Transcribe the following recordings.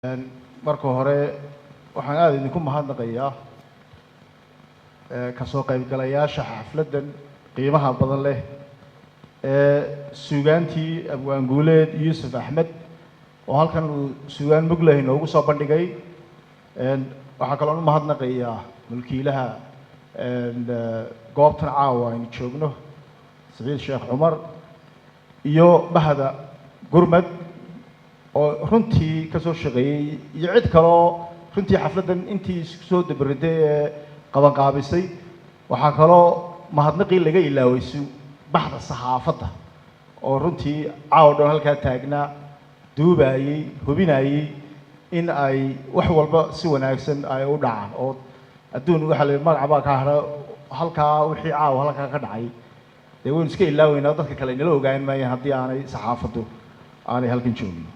Marka hore waxaan aada idinku mahadnaqayaa kasoo qaybgalayaasha xafladdan qiimaha badan leh ee suugaantii Abwaanguuleed Yuusuf Axmed oo halkan uu suugaan mugleh inoogu soo bandhigay. Waxaa kaloon u mahadnaqayaa mulkiilaha goobtan caawa aynu joogno, Saciid Sheekh Cumar, iyo bahda Gurmad oo runtii ka soo shaqeeyey, iyo cid kaloo runtii xafladdan intii isku soo dabariday ee qabanqaabisay. Waxaa kaloo mahadnaqii laga ilaaway baxda saxaafadda oo runtii caawa dhan halkaa taagnaa, duubayey, hubinayey in ay wax walba si wanaagsan ay u dhacaan. Oo adduun waxaa la magaca baa ka hadha halkaa, wixii caawa halkaa ka dhacay dee waynu iska ilaaweynaa, dadka kale inala ogaan maayeen haddii aanay saxaafaddu aanay halkan joogin.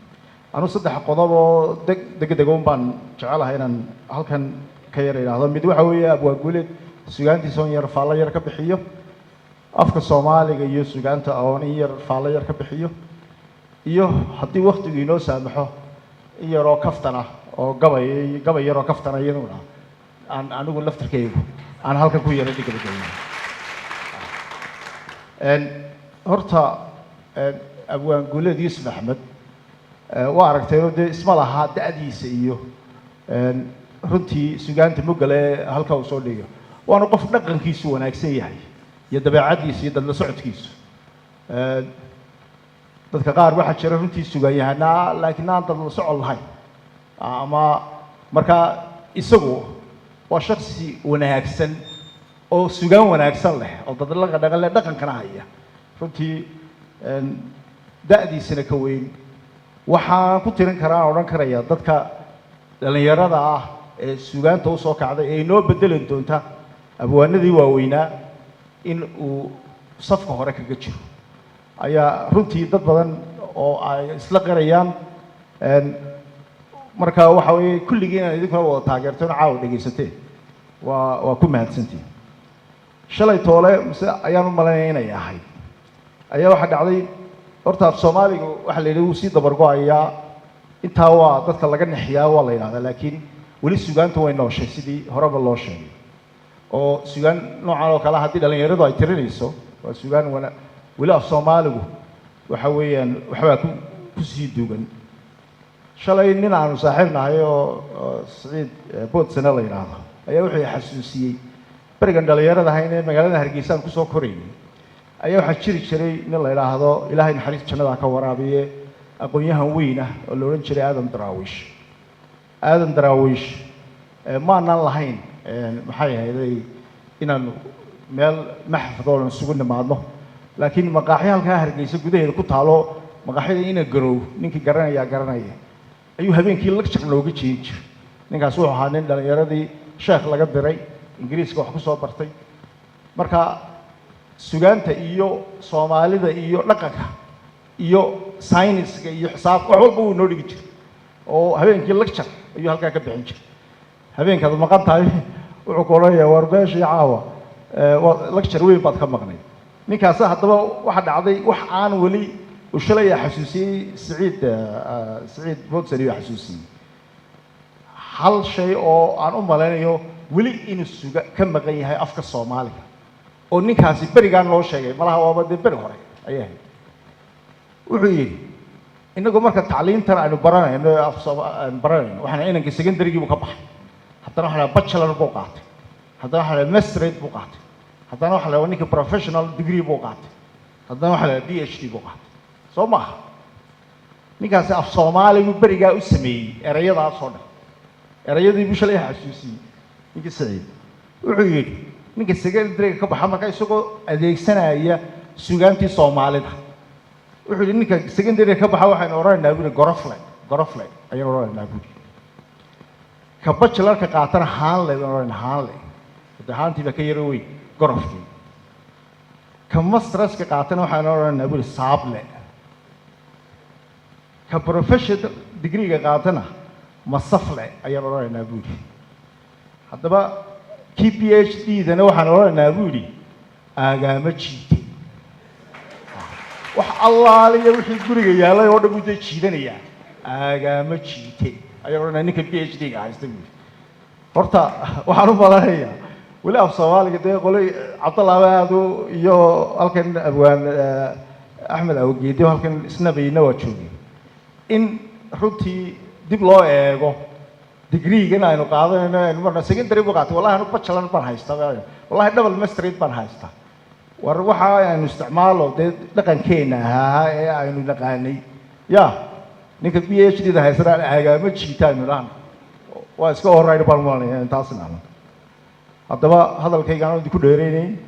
Anu saddex qodob oo deg degdeg un baan jecelahay inaan halkan ka yar idhaahdo. Mid waxa weeye Abwaanguuleed sugaantiisa oon yar faallo yar ka bixiyo, afka Soomaaliga iyo sugaanta oon in yar faallo yar ka bixiyo, iyo haddii waktigu inoo saamaxo in yaroo kaftan ah oo gabay, gabay yaroo kaftana iyaduna aan anigu laftarkaygu aan halkan ku yara dhigabagayo. Horta Abwaanguuleed Yuusuf Axmed waa aragtayoo dee isma lahaa da'diisa iyo runtii sugaanta mugale halka uu soo dhigayo. Waana qof dhaqankiisu wanaagsan yahay iyo dabeecaddiisa iyo dadla socodkiisu. Dadka qaar waxaa jira runtii sugaanyahanaa laakiin aan dadla socod lahayn ama markaa isagu waa shaksi wanaagsan oo sugaan wanaagsan leh oo dadla dhaqan leh, dhaqankana haya, runtii da'diisana ka weyn. Waxaan ku tirin karaa aan odhan karaya dadka dhallinyarada ah ee sugaanta usoo kacday ee inoo bedeli doonta abwaanadii waaweynaa in uu safka hore kaga jiro ayaa runtii dad badan oo ay isla qirayaan. Marka waxa weeye kulligii inaad idinkuna wada taageerteen oo caawa dhegaysateen waa ku mahadsantihin. Shalay toole mise ayaan u malaynaya inay ahayd ayaa waxaa dhacday, horta af Soomaaliga waxaa la yidhi wuu sii dabargo-ayaa. Intaa waa dadka laga nixiyaa waa la yidhahdaa, laakiin weli sugaantu way nooshay sidii horeba loo sheegay, oo sugaan noocan oo kale haddii dhallinyaradu ay tirinayso waa sugaan wana weli af Soomaaligu waxa weeyaan waxbaa ku kusii duugan. Shalay nin aanu saaxiib nahay oo Siciid Boodsane la yidhaahdo ayaa wuxuu xasuusiyey berigan dhallinyarada ahayn ee magaalada Hargeysa aan kusoo koraynay ayaa waxaa jiri jiray nin la yidhaahdo, Ilaahay naxariis jannada ka waraabiye, aqoon-yahan weyn ah oo la odhan jiray Aadan Daraawiish. Aadan Daraawiish maanaan lahayn, maxay ahayday, inaanu meel maxfadoo isugu nimaadno, laakiin maqaaxyo halkaa Hargeysa gudaheeda ku taalo, maqaaxyada ina garow ninkii garanayaa garanaya, ayuu habeenkii lecture nooga jeedin jiray. Ninkaas wuxuu ahaa nin dhallinyaradii sheekh laga diray, Ingiriiska wax ku soo bartay. Marka sugaanta iyo Soomaalida iyo dhaqanka iyo sayniska iyo xisaab wax walba wuu noo dhigi jiray, oo habeenkii lecture ayuu halkaa ka bixin jiray. Habeenkaad maqan tahay wuxuu ku odhanayaa, "War beeshii caawa waa lecture weyn baad ka maqnay." Ninkaasi haddaba waxa dhacday wax aan weli uu shalay xasuusiyey Siciid, Siciid Bodson iyuu xasuusiyey hal shay oo aan u malaynayo weli inuu suga ka maqan yahay afka Soomaaliga, oo ninkaasi berigaan noo sheegay, malaha waaba dee beri hore ayay ahayd. Wuxuu yidhi, innagu marka tacliintan aynu baranayno ee af Sooma aynu baranayno, waxaana inanka secondarygii buu ka baxay, haddana waxa la bachelor buu qaatay, haddana waxa la masterate buu qaatay, haddana waxa la ninka professional degree buu qaatay, haddana waxa la PhD buu qaatay, soo maaha? Ninkaasi af Soomaaligu berigaa u sameeyey erayadaas oo dhan. Erayadii buu shalay xasuusiyey ninkii Saciid. Wuxuu yidhi ninka secondaryga ka baxa, marka isagoo adeegsanaya sugaantii Soomaalida, wuxuu yidhi ninka secondaryga ka baxa waxaynu odhanaynaa buri gorofle, gorofle ayaynu odhanaynaa buri. Ka bachelorka qaatana haanle baynu odhanaynaa, haanle hade haantii baa ka yaro weyn gorofkii. Ka masterska qaatana waxaynu odhanaynaa buri saable. Ka professional degreega qaatana masafle ayaan odhanaynaa buu yidhi. Haddaba kii PhD dana waxaan odhanaynaa buu yidhi aagaama jiite. Wax allaaliya wixii guriga yaallay oo dhan buu dee jiidanayaa, aagaama jiite. Ayaan odhanaya ninka PhD-ga haysta buu yidhi. Horta waxaan u malanayaa weli af Soomaaliga dee qolay Cabdallah aadu iyo halkan abwaan Axmed Awgeedi halkan isnabayna waa joogay, in runtii dib loo eego degreegan aynu qaadanayno. Aynu marna secondary buu qaatay, wallahi anu bachelor baan haystaa, wallahi double master baan haystaa. War waxa aynu isticmaalo dee dhaqankeena ahaa ee aynu naqaanay. Ya ninka PhD da haysana aagaama jiita aynu dhahno, waa iska alright baan malanaya intaasna. Haddaba hadalkayga aan idinku dheereynayn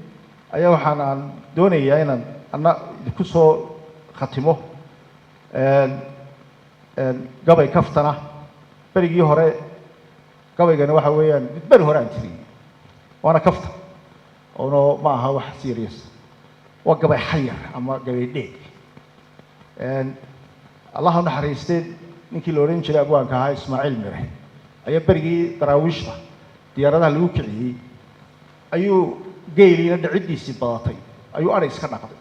ayaa waxaan aan doonayaa inaan anna idinku soo khatimo gabay kaftana. Berigii hore gabaygani waxa weeyaan mid beri hore aan tiriyey, waana kaftan ono ma aha wax serious, waa gabay xayar ama gabay dheeg. Allaha naxariistee, ninkii la odhan jiray abwaanka ahaa Ismaaciil Mire ayaa berigii Daraawiishta diyaaradaha lagu kiciyey ayuu geeliina dhiciddiisii badatay, ayuu adhay iska dhaqday.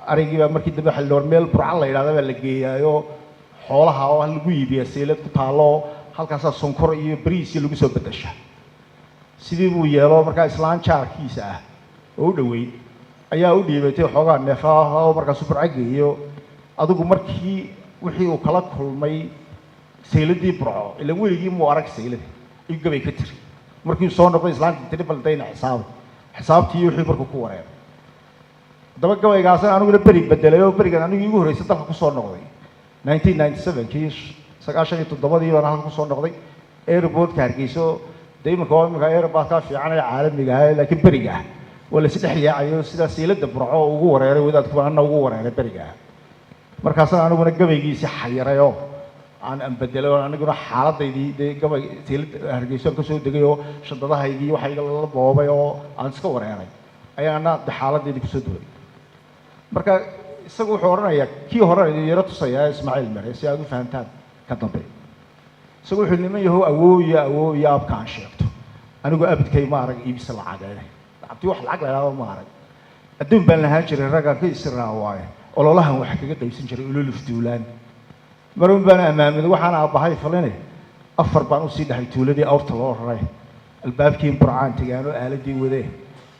Araygii baa markii dambe waxa la war meel Burca la yidhahda baa la geeyaayo xoolaha oo lagu iibiyaa, seylad ku taallo, halkaasaa sonkor iyo bariis iyo lagu soo beddesha. Sidii buu yeelo. Markaa islaan jaarkiisa ah oo u dhoweyd ayaa u dhiibatay xoogaa neefaha oo markaasu Burco geeyo. Adigu markii wixii uu kala kulmay sayladii Burco, ilaan weligii muu arag saylada, ayuu gabay ka tiri. Markii soo noqday islaantii tiri, bal dayna xisaabay xisaabtii wixii markuu ku wareeray. Haddaba gabaygaasna aniguna beri bedelay oo berigan anigu igu horreysay dalka kusoo noqday 1997kii, 97dii baan halka kusoo noqday airportka Hargeyso. Dee iminka waa iminka airportka fiican ee caalamiga ah, laakiin beriga ah waa la isdhex yaacayo. Sidaa seylada Burco ugu wareeray wadaadku baan anna ugu wareeray beriga ah. Markaasaan aniguna gabaygiisii xayiray oo aan bedelay oo aniguna xaaladaydii dee gabay seylada Hargeyso aan kasoo degay oo shandadahaygii waxayga lala boobay oo aan iska wareeray ayaana de xaaladaydii kusoo duway. Marka isagu wuxuu odhanayaa, kii hore idin yaro tusayaa Ismaaciil Mere si aad u fahantaan ka dambe. Isagu wuxuu niman yahow, awooyo awooyo abka aan sheegto, anigu abidkay ma arag iibisa lacageed, lacagtii wax lacag la idhahdo ma arag. Adduun baan lahaan jiray raggaan ka isiraa waaye, ololahan wax kaga qaybsan jiray ululuf duulaan. Marun baan ammaamiday waxaan aabbahay faline, afar baan usii dhahay tuuladii awrta loo raray. Albaabkii Burcaan tegaanoo aaladii wadee,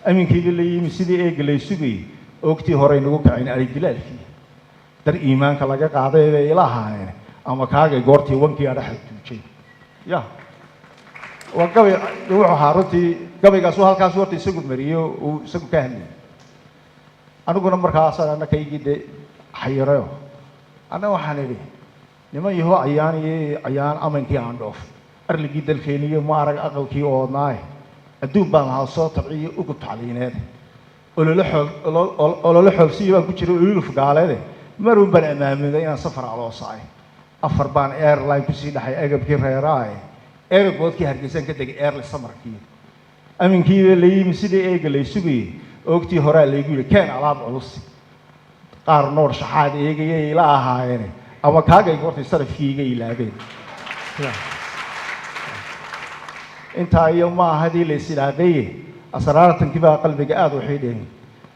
aminkayga la yimi sidii eega lay sugayey, oogtii horey nagu kacin arigilaalkii dar iimaanka laga qaaday bay ila ahaayeen, ama kaagay goortii wankii adhaxa tuujay. Ya waa gabay wuxuu ahaa runtii gabaygaasu halkaas horta isagu mariyo uu isagu ka hadlayay. Aniguna markaasaan ana kaygii dee xayirayo, anna waxaan idhi, niman yaho ayaan iyo ayaan amankii aan dhoof, arligii dalkeeniyo ma arag aqalkii oodnaaye. Adduun baan lahaa soo tabciyo ugub tacliineed, ololo xoog ololo xoogsiyo baan ku jiray ululuf gaaleede. Maruun baan amaamuday inaan safar aloosaay, afar baan airline kusii dhaxay agabkii reeraaye. Airportkii Hargeysaan ka degay early samarkii, aminkiiba la yimi sidii eega lay sugayey, oogtii horaa laygu yidhi keen alaab culus. Qaar noor shaxaad eegayay ila ahaayeene, ama kaagay hortay sarafkii iga ilaabeen. Intaa iyo ma ahadii la isilaaqeeye, asraartankii baa qalbiga aada waxay dheheen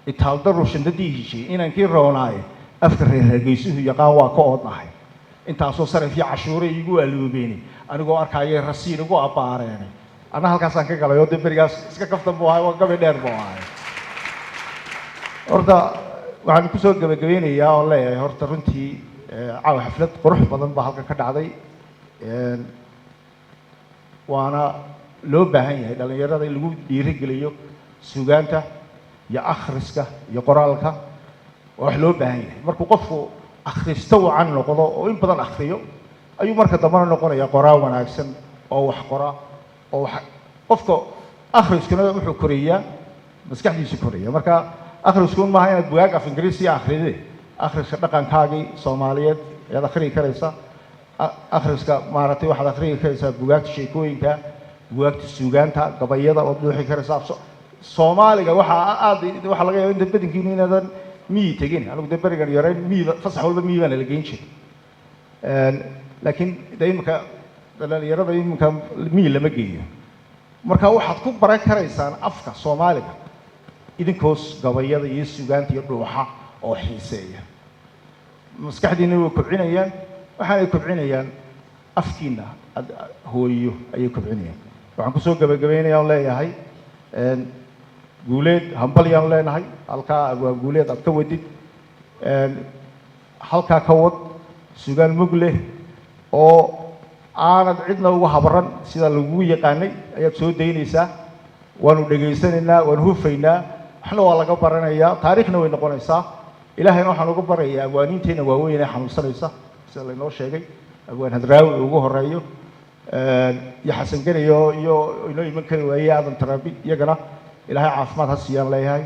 itaaldaru shandadii heshay inankii roonaaye. Afka reer Hargeysuhu yaqaan waa ka oodnahay, intaasoo saraf iyo cashuure iigu aloobeeni, anigoo arkaayo rasiin igu abbaareene. Anna halkaasaan ka galay oo dee berigaas iska kaftan buu ahay, waa gabay dheer buu ahay. Horta waxaan kusoo gebagabeynayaa oo leeyahay, horta runtii caawa xaflad qurux badan baa halkan ka dhacday, waana loo baahan yahay dhalinyarada in lagu dhiirigeliyo sugaanta iyo akhriska iyo qoraalka. Waa wax loo baahan yahay. Markuu qofku akhristo wacan noqdo oo in badan akhriyo ayuu marka dambena noqonaya qoraal wanaagsan oo wax qora oo wax. Qofka akhriskuna wuxuu koreeyaa maskaxdiisu koraya. Marka akhrisku maaha inaad bugaag af Ingiriisi akhride, akhriska dhaqankaagii Soomaaliyeed ayaad akhriyi karaysaa, akhriska maaragtay waxaad akhriyi karaysaa bugaagta sheekooyinka, bugaagta suugaanta, gabayada ood dhuuxi karaysaa. Soomaaliga waxaa aad waxaa laga yaaba inta badankiinu inaadan miyi tegin. Anigu dee berigan yarayn miyiba fasax walba miyi baana la geyn jiray, laakiin de iminka dhalinyarada iminka miyi lama geeyo. Marka waxaad ku baran karaysaan afka Soomaaliga idinkoos gabayada iyo sugaanta iyo dhuuxa oo xiiseeya. Maskaxdiina way kobcinayaan, waxaanay kobcinayaan. Afkiina aad hooyo ayay kobcinayaan. Waxaan kusoo gabagabaynaya on leeyahay, Guuleed, hambalyaan leenahay. Halkaa abwaan Guuleed aad ka wadid, halkaa ka wad sugaan mug leh oo aanad cidna ugu habaran sida lagugu yaqaanay ayaad soo daynaysaa. Waanu dhegaysanaynaa, waanu hufaynaa, waxna waa laga baranayaa, taariikhna way noqonaysaa. Ilaahayna waxaan uga barayaa abwaaniinteena waaweyn ee xanuunsanaysa, sida laynoo sheegay, abwaan Hadraawi ugu horeeyo iyo Xasan Geniyo iyo inoo iman kari waayey Aadan Tarabi, iyagana Ilaahay caafimaad ha siiyaan leeyahay.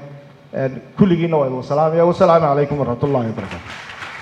Kulligiinna waa idin salaamaya. Wasalaamu calaykum waraxmat ullahi wabarakaatu.